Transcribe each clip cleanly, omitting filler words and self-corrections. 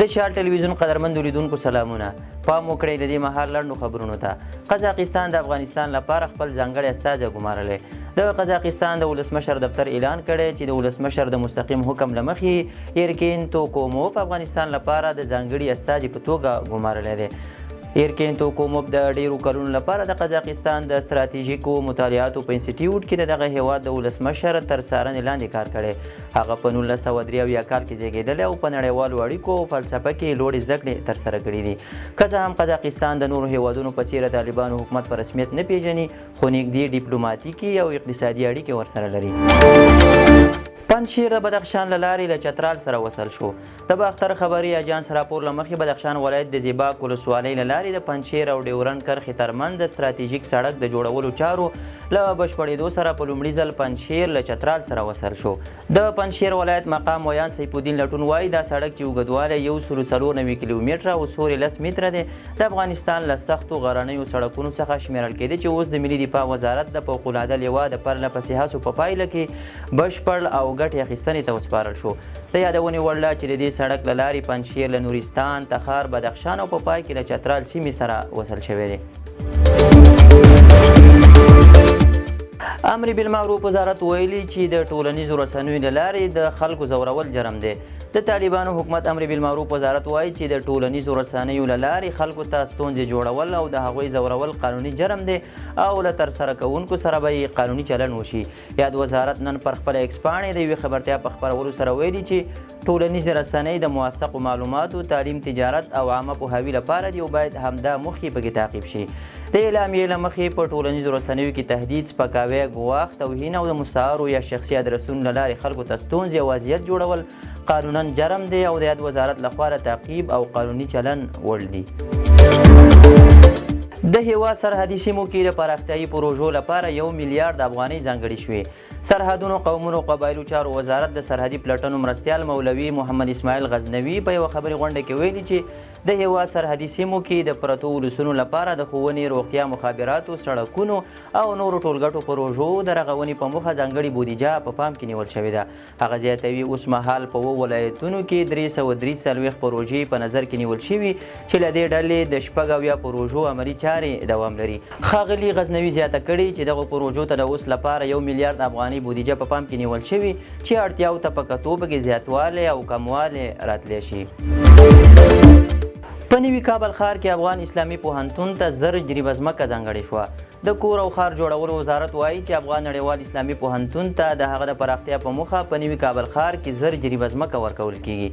د شال ټلویزیون قدرمندو لیدونکو سلامونه. پام وکړئ د دې مهال لنډو خبرونو ته. قزاقستان د افغانستان لپاره خپل ځانګړی استازی ګمارلی. د قزاقستان د ولسمشر دفتر اعلان کړی چې د ولسمشر د مستقیم حکم له مخې ایرکین توکوموف افغانستان لپاره د ځانګړي استازي په توګه ګمارلی دی. ایرکین توکوموف د ډیرو کلونو لپاره د قزاقستان د ستراتیژیکو مطالعاتو په انسټیټیوټ کې د دغه هیواد د ولسمشر تر څارنې لاندې کار کړی. هغه په 1973 کال کې زیږیدلی او په نړیوالو اړیکو او فلسفه کې لوړې زده کړې ترسره کړې دي. که څه هم قزاقستان د نورو هیوادونو په څیر د طالبانو حکومت په رسمیت نه پیژني، خو نږدې ډیپلوماتیکې او اقتصادي اړیکې ورسره لري. پنجشیر د بدخشان له لارې له چترال سره وصل شو. د باختر خبري اژانس راپور له مخې، بدخشان ولایت د زیباک ولسوالۍ له لارې د پنجشیر او ډیورنډ کرښې ترمنځ د ستراتیژیک سړک د جوړولو چارو له بشپړېدو سره په لومړي ځل پنجشیر له چترال سره وصل شو. د پنجشیر ولایت مقام ویاند سیف الدین لټون وايي، دا سړک چې اوږدوالی یې 194 کیلومتره او سور یې 10 متره دی، د افغانستان له سختو غرنیو سړکونو څخه شمېرل کېده چې اوس د ملي دفاع وزارت د فوق العاده لوا د پرله پسې هڅو په پایله کې بشپړ او ګټې اخیستنې ته وسپارل شو. د یادونې وړ ده چې د دې سړک له لارې پنجشیر له نورستان، تخار، بدخشان او په پای کې له چترال سیمې سره وصل شوی دی. امر بالمعروف وزارت ویلي چې د ټولنیزو رسنیو له لارې د خلکو ځورول جرم دی. د طالبانو حکومت امر بالمعروف وزارت وایي چې د ټولنیزو رسنیو له لارې خلکو ته ستونزې جوړول او د هغوی ځورول قانوني جرم دی او له ترسره کوونکو سره به یې قانوني چلن وشي. یاد وزارت نن پر خپله ایکس پاڼې د یوې خبرتیا په خپرولو سره ویلي چې ټولنیزې رسنۍ د موثقو معلوماتو، تعلیم، تجارت او عامه پوهاوي لپاره دي او باید همدا موخې پکې تعقیب شي. د اعلامیې له مخې په ټولنیزو رسنیو کې تهدید، سپکاوی، ګواښ، توهین او د مستعارو یا شخصي ادرسونو له لارې خلکو ته ستونزې او اذیت جوړول قانونا جرم دی او د یاد وزارت لخوا د تعقیب او قانوني چلن وړ دي. د هېواد سرحدي سیمو کې د پراختیايي پروژو لپاره 1 میلیارد افغانۍ ځانګړې شوې. سرحدونو، قومونو، قبایلو چارو وزارت د سرحدي پلټنو مرستیال مولوي محمد اسماعیل غزنوي په یوه خبري غونډه کې ویلي چې د هېواد سرحدي سیمو کې د پرتو ولسونو لپاره د ښوونې، روغتیا، مخابراتو، سړکونو او نورو ټولګټو پروژو د رغونې په موخه ځانګړې بودیجه په پام کې نیول شوې ده. هغه زیاتوي، اوس مهال په اوو ولایتونو کې 343 پروژې په نظر کې نیول شوي چې له دې ډلې د 76 پروژو عملي چارې دوام لري. ښاغلي غزنوي زیاته کړې چې دغو پروژو ته د اوس لپاره 1 میلیارد افغانۍ بودیجه په پام کې نیول شوې چې اړتیاوو ته په کتو پکې زیاتوالی او کموالی راتلی شي. په نوي کابل ښار کې افغان اسلامي پوهنتون ته 1000 جریبه ځمکه ځانګړې شوه. د کور او ښار جوړولو وزارت وايي چې افغان نړیوال اسلامي پوهنتون ته د هغه د پراختیا په موخه په نوي کابل ښار کې 1000 جریبه ځمکه ورکول کیږي.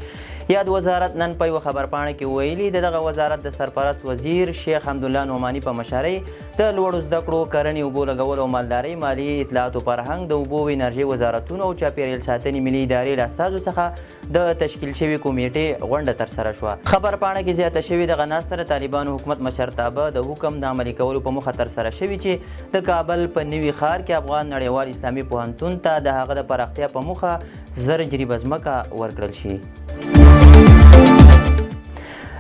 یاد وزارت نن په یوه خبرپاڼه کې ویلي، د دغه وزارت د سرپرست وزیر شیخ حمدالله نعماني په مشرۍ د لوړو زده کړو، کرنې، اوبو لګولو او مالدارۍ، مالیې، اطلاعاتو فرهنګ، د اوبو او انرژۍ وزارتونو او چاپیریال ساتنې ملي ادارې له استازو څخه د تشکیل شوې کمیټې غونډه ترسره شوه. خبرپاڼه کې زیاته شوې، دغه ناسته د طالبانو حکومت مشرتابه د حکم د عملي کولو په موخه ترسره شوې چې د کابل په نوي ښار کې افغان نړیوال اسلامي پوهنتون ته د هغه د پراختیا په موخه 1000 جریبه ځمکه ورکړل شي.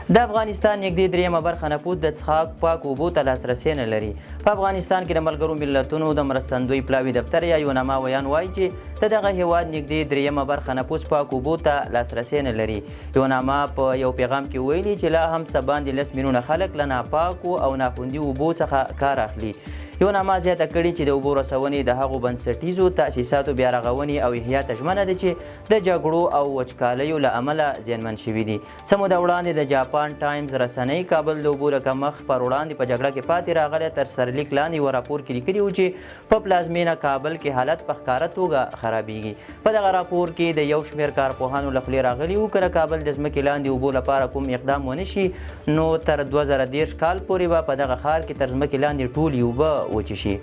د افغانستان نږدې درېیمه برخه نفوس د څښاک پاکو اوبو ته لاسرسی نه لري. په افغانستان کې د ملګرو ملتونو د مرستندوی پلاوي دفتر یا یوناما ویاند وایي چې د دغه هېواد نږدې درېیمه برخه نفوس پاکو اوبو ته لاسرسی نه لري. یوناما په یو پیغام کې ویلي چې لا هم څه باندې 10 میلیونه خلک له ناپاکو او ناخوندي اوبو څخه کار اخلي. یوناما زیاته کړې چې د اوبو رسونې د هغو بنسټیزو تأسیساتو بیارغونې او احیا ته ژمنه ده چې د جګړو او وچکالیو له امله زیانمن شوي دي. څه موده وړاندې د جاپان ټایمز رسنۍ کابل د اوبو د کمښت پر وړاندې په جګړه کې پاتې راغلی تر سرلیک لاندې یوه راپور کې لیکلي وو چې په پلازمېنه کابل کې حالت په ښکاره توګه خرابېږي. په دغه راپور کې د یو شمېر کارپوهانو له خولې راغلي وو، که د کابل د ځمکې لاندې اوبو لپاره کوم اقدام ونه شي، نو تر 2030 کال پورې به په دغه ښار کې تر ځمکې لاندې ټولې اوبه وچې شي.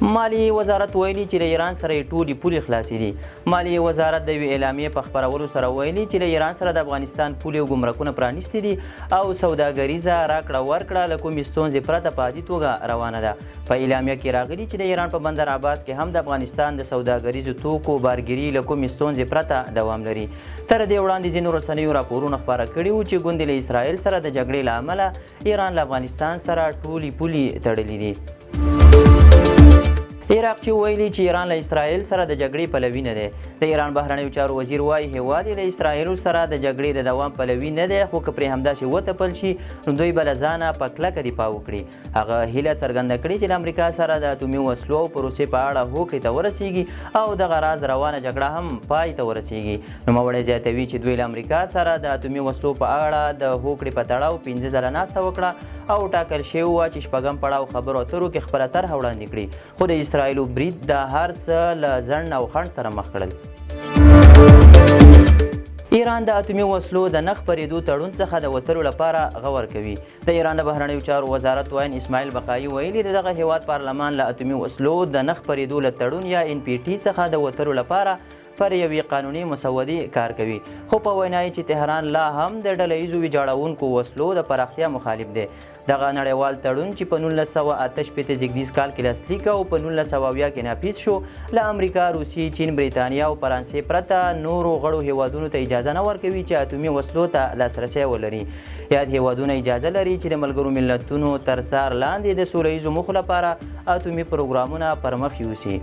مالیې وزارت ویلي چې له ایران سره یې ټولې پولې خلاصې دي. مالیې وزارت د یوې اعلامیې په خپرولو سره ویلي چې له ایران سره د افغانستان پولې او ګمرکونه پرانیستي دي او سوداګریزه راکړه ورکړه له کومې ستونزې پرته په عادي توګه روانه ده. په اعلامیه کې راغلي چې د ایران په بندر عباس کې هم د افغانستان د سوداګریزو توکو بارګیري له کومې ستونزې پرته دوام لري. تر دې وړاندې ځینو رسنیو راپورونه خپاره کړي وو چې ګوندې له اسرائیل سره د جګړې له امله ایران له افغانستان سره ټولې پولې تړلې دي. عراقچي ویلي چې ایران له اسرائیل سره د جګړې پلوي نه دی. د ایران بهرنیو چارو وزیر وايي، هېواد یې له اسرائیل سره د جګړې د دوام پلوي نه دی، خو که پرې همداسې وتپل شي نو دوی به له ځانه په کلکه دفاع وکړي. هغه هیله څرګنده کړې چې له امریکا سره د اتومي وسلو او پروسې په اړه هوکړې ته ورسیږي او دغه راز روانه جګړه هم پای ته ورسیږي. نوموړی زیاتوي چې دوی له امریکا سره د اتومي وسلو په اړه د هوکړې په تړاو 5 ځله ناسته وکړه او ټاکل شوې وه چې شپږم پړاو خبرو اترو کې خپله طرحه وړاندې کړي، خو د اسرائیلو برید دا هر څه له ځنډ او خنډ سره مخ کړل. ایران د اتومي وسلو د نه خپرېدو تړون څخه د وتلو لپاره غور کوي. د ایران د بهرنیو چارو وزارت ویاند اسماعیل بقایي ویلي، د دغه هیواد پارلمان له اتومي وسلو د نه خپرېدو له تړون یا ان پي ټي څخه د وتلو لپاره پر یوې قانوني مسودې کار کوي، خو په وینا یې چې تهران لا هم د ډله ییزو ویجاړونکو وسلو د پراختیا مخالف دی. دغه نړیوال تړون چې په 1968 زیږدیز کال کې لاسلیک او په 1970 کې نافذ شو، له امریکا، روسیې، چین، بریتانیا او فرانسې پرته نورو غړو هیوادونو ته اجازه نه ورکوي چې اتومي وسلو ته لاسرسی ولري. یاد هیوادونه اجازه لري چې د ملګرو ملتونو تر څار لاندې د سوله ییزو موخو لپاره اتومي پروګرامونه پرمخ یوسي.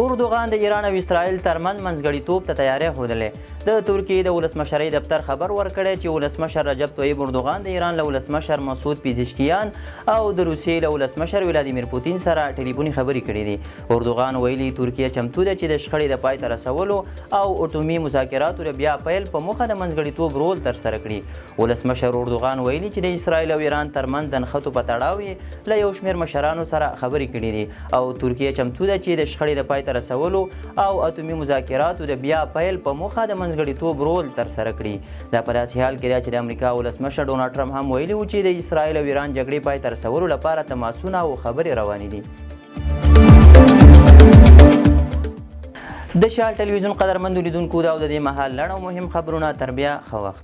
اردوغان د ایران او اسرائیل ترمنځ منځګړیتوب ته تیاری ښودلی. د ترکیې د ولسمشرۍ دفتر خبر ورکړی چې ولسمشر رجب طیب اردوغان د ایران له ولسمشر مسعود پزشکیان او د روسیې له ولسمشر ولادیمیر پوتین سره ټلیفوني خبرې کړې دي. اردوغان ویلي، ترکیه چمتو ده چې د شخړې د پای ته رسولو او اټومي مذاکراتو د بیا پیل په موخه د منځګړیتوب رول ترسره کړي. ولسمشر اردوغان ویلي چې د اسرائیل او ایران ترمنځ د نښتو په تړاو یې له یو شمېر مشرانو سره خبرې کړې دي او ترکیه چمتو ده چې د شخړې د پای ته رسولو او اتومي مذاکراتو د بیا پیل په موخه د منځګړیتوب رول ترسره کړي. دا په داسې حال کې ده چې د امریکا ولسمشر ډونالډ ټرمپ هم ویلي و چې د اسرائیل او ایران جګړې پای ته رسولو لپاره تماسونه او خبرې روانې دي. د شال ټلویزیون قدرمندو لیدونکو، دا او د دې مهال لنډ او مهم خبرونه. تر بیا ښه وخت.